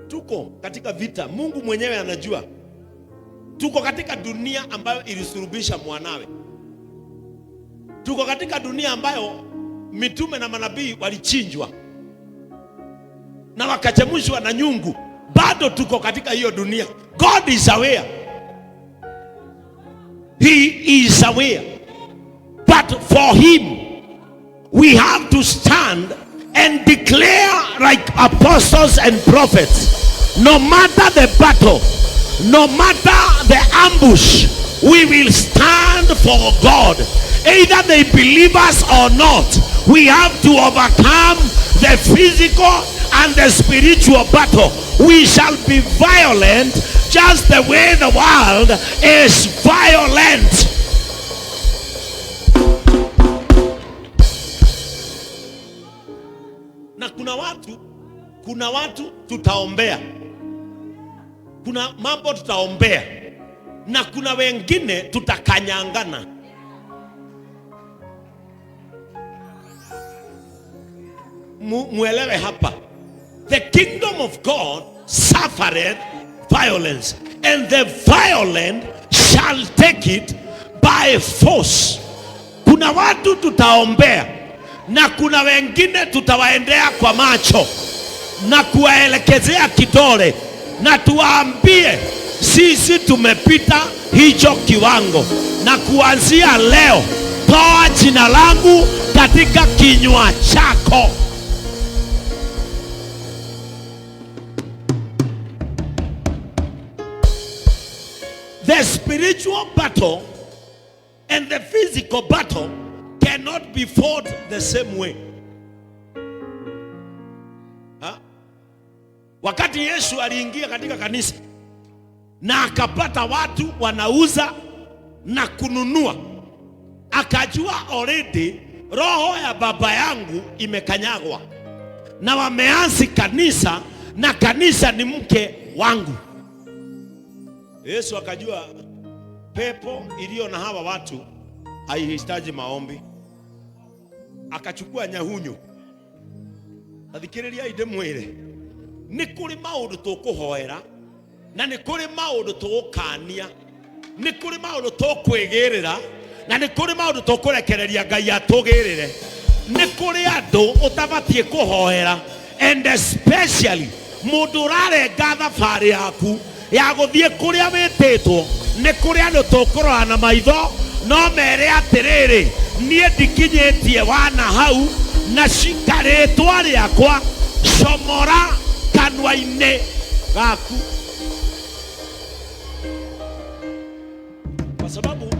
Tuko katika vita, Mungu mwenyewe anajua. Tuko katika dunia ambayo ilisulubisha mwanawe. Tuko katika dunia ambayo mitume na manabii walichinjwa na wakachemshwa na nyungu. Bado tuko katika hiyo dunia. God is aware. He is aware. But for him we have to stand and declare like apostles and prophets. No matter the battle, no matter the ambush, we will stand for God. Either they believe us or not, we have to overcome the physical and the spiritual battle. We shall be violent just the way the world is violent. Na kuna watu tutaombea, kuna mambo tutaombea, na kuna wengine tutakanyangana. Muelewe hapa, the kingdom of God suffereth violence and the violent shall take it by force. Kuna watu tutaombea na kuna wengine tutawaendea kwa macho na kuwaelekezea kidole na tuwaambie sisi tumepita hicho kiwango, na kuanzia leo toa jina langu katika kinywa chako. The spiritual battle and the physical battle cannot be fought the same way. Ha? Wakati Yesu aliingia katika kanisa na akapata watu wanauza na kununua, akajua already roho ya baba yangu imekanyagwa na wameanzi kanisa na kanisa ni mke wangu. Yesu akajua pepo iliyo na hawa watu haihitaji maombi, akachukua nyahunyu. Athikĩrĩriai ndĩmwĩre, nĩ kũrĩ maũndũ tũkũhoera na nĩ kũrĩ maũndũ tũgũkania, nĩ kũrĩ maũndũ tũkwĩgĩrĩra na nĩ kũrĩ maũndũ tũkũrekereria Ngai atũgĩrĩre. Nĩ kũrĩ andũ ũtabatiĩ kũhoera, and especially mũndũ ũrarenga thabarĩ yaku ya gũthiĩ kũrĩa wĩtĩtwo. Nĩ kũrĩ andũ tũkũrora na maitho no mere atĩrĩrĩ, niĩ ndikinyĩtie wana hau na cikarĩtwa rĩakwa comora kanua-inĩ gaku, kwa sababu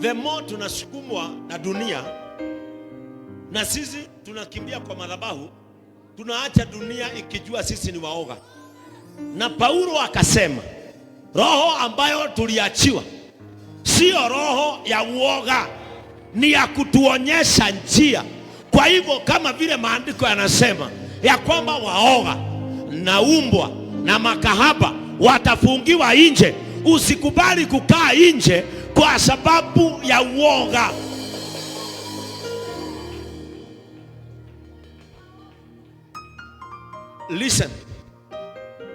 the more tunasukumwa na dunia na sisi tunakimbia kwa madhabahu, tunaacha dunia ikijua sisi ni waoga. Na Paulo akasema roho ambayo tuliachiwa sio roho ya uoga, ni ya kutuonyesha njia. Kwa hivyo kama vile maandiko yanasema ya kwamba waoga na umbwa na makahaba watafungiwa nje, usikubali kukaa nje kwa sababu ya uoga. Listen,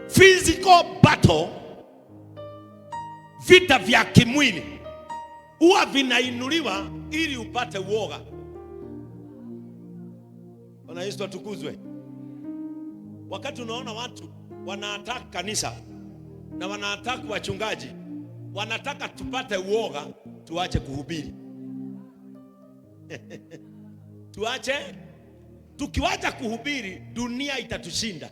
physical battle, vita vya kimwili huwa vinainuliwa ili upate uoga. Bwana Yesu atukuzwe. Wakati unaona watu wanaattack kanisa na wanaattack wachungaji, wanataka tupate uoga, tuache kuhubiri tuache. Tukiwacha kuhubiri, dunia itatushinda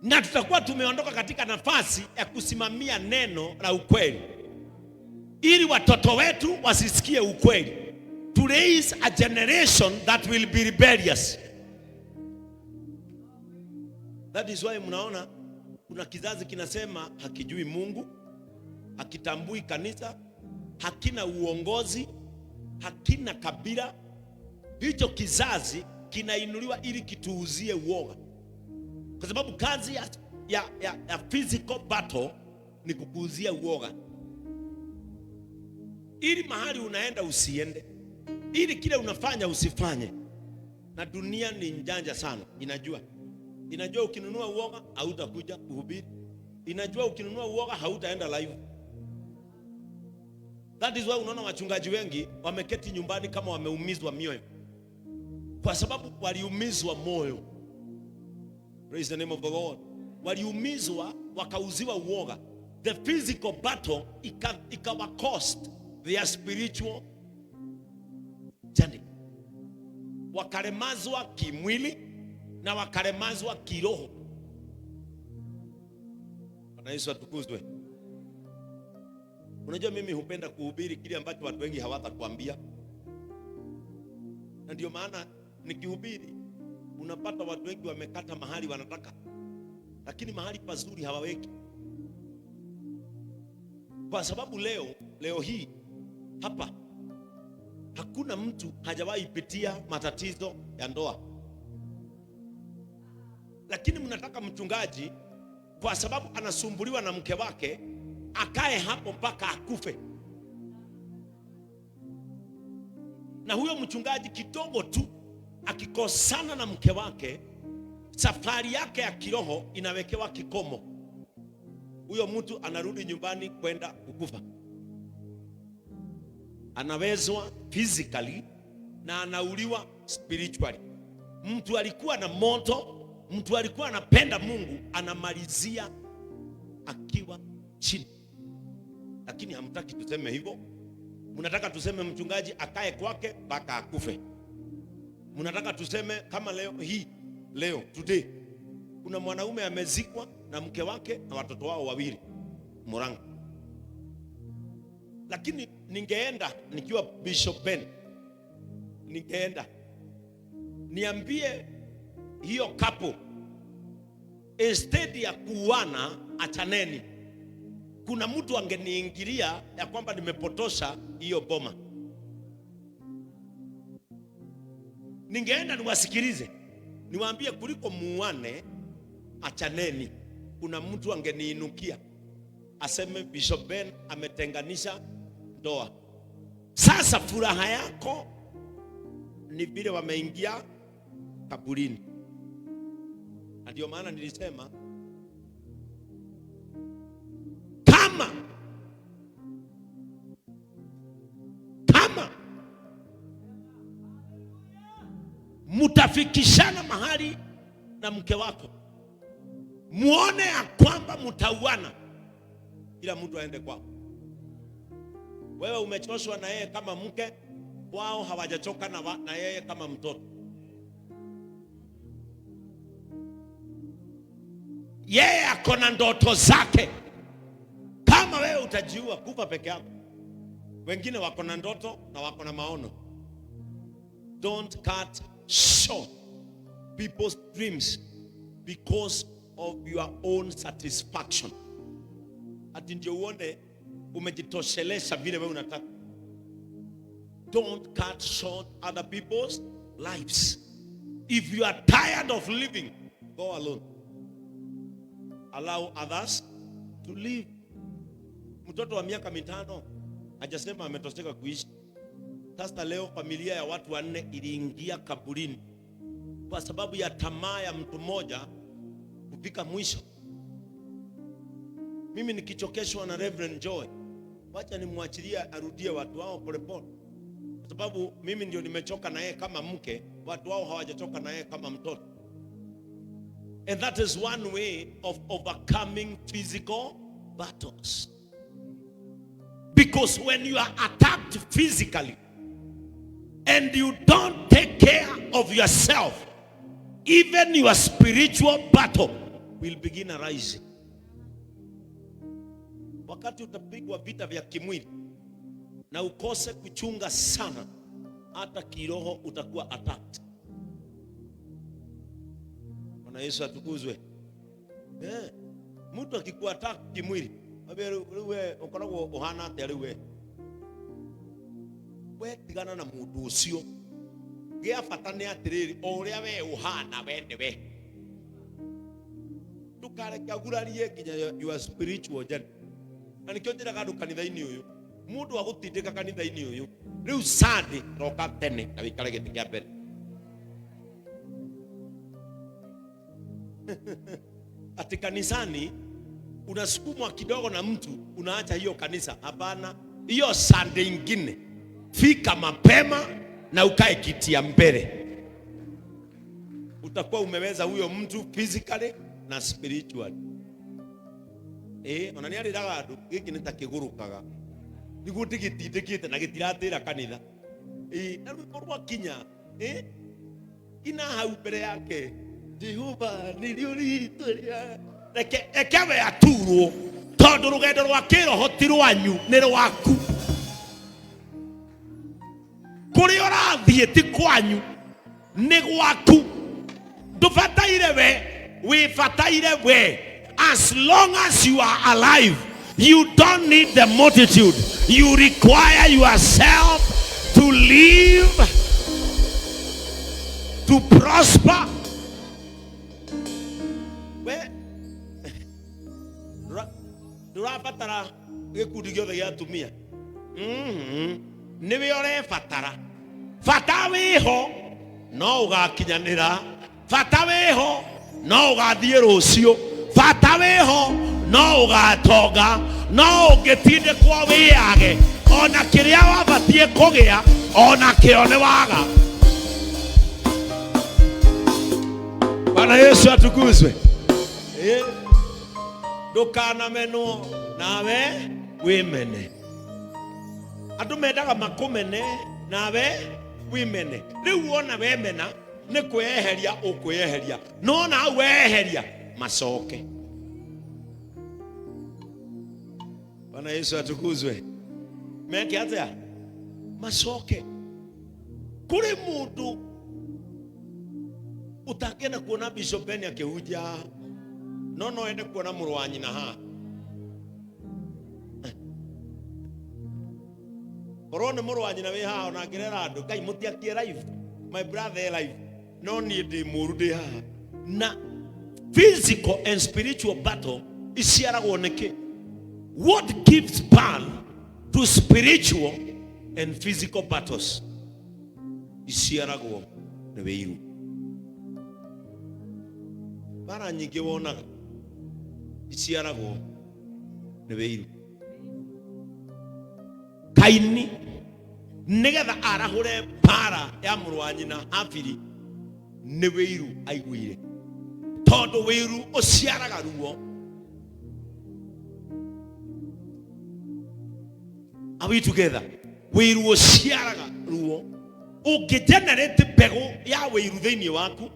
na tutakuwa tumeondoka katika nafasi ya kusimamia neno la ukweli, ili watoto wetu wasisikie ukweli. To raise a generation that will be rebellious. That is why mnaona kuna kizazi kinasema hakijui Mungu, hakitambui kanisa, hakina uongozi, hakina kabila. Hicho kizazi kinainuliwa ili kituuzie uoga, kwa sababu kazi ya physical battle ni kukuuzia uoga, ili mahali unaenda usiende, ili kile unafanya usifanye. Na dunia ni njanja sana, inajua. Inajua ukinunua uoga hautakuja kuhubiri. Inajua ukinunua uoga hautaenda live. That is why unaona wachungaji wengi wameketi nyumbani kama wameumizwa mioyo, kwa sababu waliumizwa moyo. Praise the name of the Lord. Waliumizwa wakauziwa uoga. The physical battle ikawa cost their spiritual journey. Wakalemazwa kimwili na wakalemazwa kiroho. Bwana Yesu atukuzwe. Unajua mimi hupenda kuhubiri kile ambacho watu wengi hawatakuambia, na ndio maana nikihubiri unapata watu wengi wamekata mahali wanataka, lakini mahali pazuri hawaweki, kwa sababu leo hii hapa hakuna mtu hajawahi pitia matatizo ya ndoa, lakini mnataka mchungaji kwa sababu anasumbuliwa na mke wake akae hapo mpaka akufe. Na huyo mchungaji kidogo tu akikosana na mke wake, safari yake ya kiroho inawekewa kikomo. Huyo mtu anarudi nyumbani kwenda kukufa. Anawezwa physically na anauliwa spiritually. Mtu alikuwa na moto, mtu alikuwa anapenda Mungu, anamalizia akiwa chini. Lakini hamtaki tuseme hivyo. Mnataka tuseme mchungaji akae kwake mpaka akufe. Mnataka tuseme kama leo hii, leo today, kuna mwanaume amezikwa na mke wake na watoto wao wawili Murang'a. Lakini ningeenda nikiwa Bishop Ben, ningeenda niambie hiyo couple, instead ya kuuana, achaneni. Kuna mtu angeniingilia ya kwamba nimepotosha hiyo boma. Ningeenda niwasikilize, niwaambie kuliko muane, achaneni. Kuna mtu angeniinukia aseme Bishop Ben ametenganisha ndoa. Sasa furaha yako ni vile wameingia kaburini. Na ndio maana nilisema kama mutafikishana mahali na mke wako, muone ya kwamba mutauana, kila mtu aende kwao. Wewe umechoshwa na yeye kama mke, wao hawajachoka na yeye kama mtoto. Yeye ako na ndoto zake. Kama wewe utajiua, kufa peke yako. Wengine wako na ndoto na wako na maono. Don't cut short people's dreams because of your own satisfaction. Ati ndio uone umejitoshelesha vile wewe unataka. Don't cut short other people's lives. If you are tired of living, go alone. Allow others to live. Mtoto wa miaka 5 hajasema ametosheka kuishi. Sasa leo familia ya watu 4 iliingia kaburini kwa sababu ya tamaa ya mtu mmoja kufika mwisho. Mimi nikichokeshwa na Reverend Joy, wacha nimwachilie arudie watu wao polepole, kwa sababu mimi ndio nimechoka na yeye kama mke, watu wao hawajachoka na yeye kama mtoto. And that is one way of overcoming physical battles. Because when you are attacked physically and you don't take care of yourself, even your spiritual battle will begin arising. Wakati utapigwa vita vya kimwili na ukose kuchunga sana, hata kiroho utakuwa attacked. Bwana Yesu atukuzwe. Mtu akikuwa attack kimwili, mwambie rĩu we ũkoragwo ũhana atĩa rĩu we? We tigana na mũndũ ũcio. Gĩa bata nĩ atĩrĩrĩ, o ũrĩa we ũhana we nĩwe. Ndũkareke agurarie nginya your spiritual journey. Na nĩkĩo njĩraga andũ kanitha-inĩ ũyũ, mũndũ agũtindĩka kanitha-inĩ ũyũ, rĩu Sunday roka tene na wĩikare gĩtĩ kĩa mbere. Ati kanisani unasukumwa kidogo na mtu unaacha hiyo kanisa. Hapana, hiyo Sunday ingine fika mapema na ukae kiti ya mbele, utakuwa umeweza huyo mtu physically na spiritually. Ona nĩ arĩraga andũ gĩkĩ nĩ ta kĩgũrũkaga nĩguo ndĩgĩtindĩkĩte na gĩtiratĩra kanitha. Na rwĩmbo rwakinya ina hau mbere yake Jehova nĩrĩo rĩĩtwa rĩa reke eke we aturwo tondũ rũgendo rwa kĩroho ti rwanyu nĩ rwaku kũrĩa ũrathiĩ ti kwanyu nĩ gwaku ndũbataire we wĩbataire we. As long as you are alive, you don't need the multitude. You require yourself to live, to prosper. We ndũrabatara gĩkundi gĩothe gĩa atumia. Nĩwe ũrebatara. Bata wĩho no ũgakinyanĩra, bata wĩho no ũgathiĩ rũciũ, bata wĩho no ũgatonga, no ũngĩtindĩkwo wĩyage ona kĩrĩa wabatiĩ kũgĩa ona kĩo nĩ waga. Bwana Yesu atukuzwe. Ndũkanamenwo nawe wĩmene. Andũ mendaga makũmene nawe wĩmene. Rĩu wona wemena nĩ kwĩyeheria ũkwĩyeheria, no na hau weyeheria macoke. Bwana Yesu atukuzwe. Meke atĩa? Macoke. Kũrĩ mũndũ ũtangĩenda kuona Bishop Ben akĩhunjia haha, no no ende kuona mũrũ wa nyina haha. Korwo nĩ mũrũ wa nyina wĩ haha ona angĩrera andũ Ngai mũtiakie live, my brother e live, no niĩ ndĩ mũru ndĩ haha. Na physical and spiritual battle iciaragwo nĩkĩ? What gives birth to spiritual and physical battles? Iciaragwo nĩ wĩiru. Mbara nyingĩ wonaga iciaragwo nĩ wĩiru. Kaini nĩgetha arahũre mbara ya mũrũ wa nyina Habili nĩ wĩiru aiguire, tondũ wĩiru ũciaraga ruo. Are we together? Wĩiru ũciaraga ruo. Ũngĩgenerate mbegũ ya wĩiru thĩinĩ waku,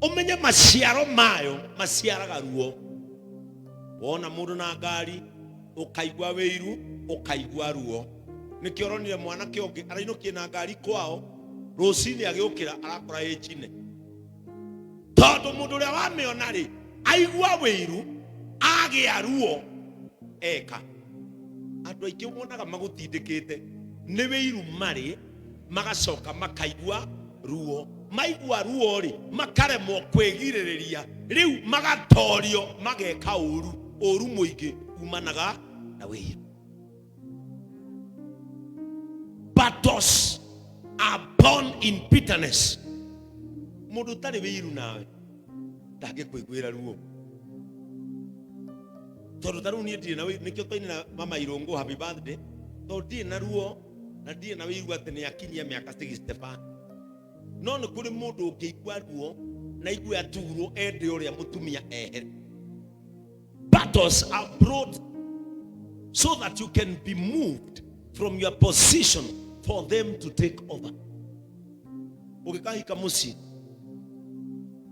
ũmenye maciaro mayo maciaraga ruo. Wona mũndũ na ngari ũkaigua wĩiru, ũkaigua ruo. Nĩkĩo ũronire mwanake ũngĩ arainũkie na ngari kwao, rũcinĩ agĩũkĩra arakora ĩ njine, tondũ mũndũ ũrĩa wamĩona rĩ aigua wĩiru agĩa ruo eka. Andũ aingĩ wonaga magũtindĩkĩte nĩ wĩiru marĩ, magacoka makaigua ruo. Maigua ruo rĩ, makaremwo kwĩgirĩrĩria, rĩu magatorio mageka ũru. Ũru mũingĩ umanaga na wĩiru. Battles are born in bitterness. Mũndũ ũtarĩ wĩiru nawe ndangĩkũiguĩra ruo, tondũ ta rĩu niĩ ndirĩ na wĩiru. Nĩkĩo twainĩra mama Irũngũ happy birthday, tondũ ndirĩ na ruo na ndirĩ na wĩiru atĩ nĩ akinyia mĩaka 65. No nĩ kũrĩ mũndũ ũngĩigua ruo na igue aturwo, ende ũrĩa mũtumia ehere. Battles are brought so that you can be moved from your position for them to take over. Ũgĩkahika mũciĩ,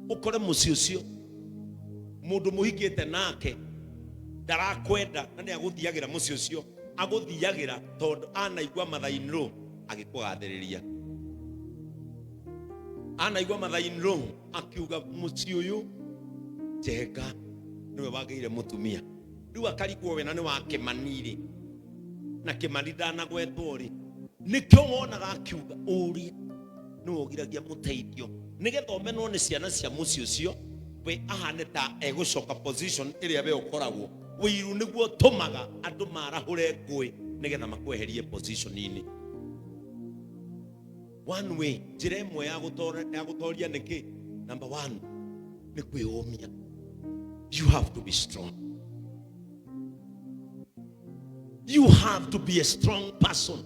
ũkore mũciĩ ũcio mũndũ mũhikĩte nake ndarakwenda na nĩ agũthiagĩra mũciĩ ũcio, agũthiagĩra tondũ anaigua mother-in-law agĩkũgathĩrĩria, anaigua mother-in-law akiuga mũciĩ ũyũ Njenga nĩwe wagĩire mũtumia. Rĩu akarigwo we na nĩ wa Kĩmani rĩ, na Kĩmani ndanagwetwo rĩ. Nĩkĩo wonaga akiuga ũrĩa nĩwe ũgiragia mũteithio, nĩgetha ũmenwo nĩ ciana cia mũciĩ ũcio, we ahane ta egũcoka position ĩrĩa we ũkoragwo. Wĩiru nĩguo ũtũmaga andũ marahũre ngũĩ nĩgetha makweherie position-inĩ. One way, njĩra ĩmwe ya gũtoria nĩkĩ? Number one nĩ kwĩyũmia. You have to be strong. You have to be a strong person.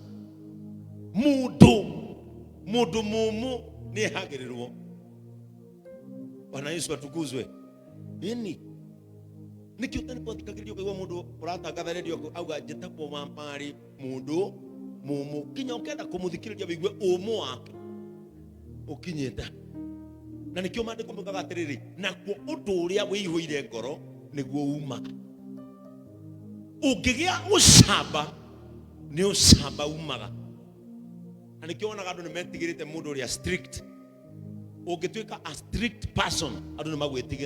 Mundu mundu mumu nĩ ehagĩrĩrwo. Bwana Yesu atukuzwe. Ĩni nĩkĩo tene twathikagĩrĩria ũkaigua mũndũ ũratangatha redio auga njĩtagwo Wambarĩ mũndũ mũmũ, nginya ũkenda kũmũthikĩrĩria wĩigue ũmũ wake ũkinyĩte. Na nĩkĩo maandĩko moigaga atĩrĩrĩ, nakuo ũndũ ũrĩa wĩihũire ngoro nĩguo umaga. Ũngĩgĩa ũcamba nĩ ũcamba umaga. Na nĩkĩo wonaga andũ nĩ metigĩrĩte mũndũ ũrĩa strict. Ũngĩtuĩka a strict person, andũ nĩ magwĩtigĩra.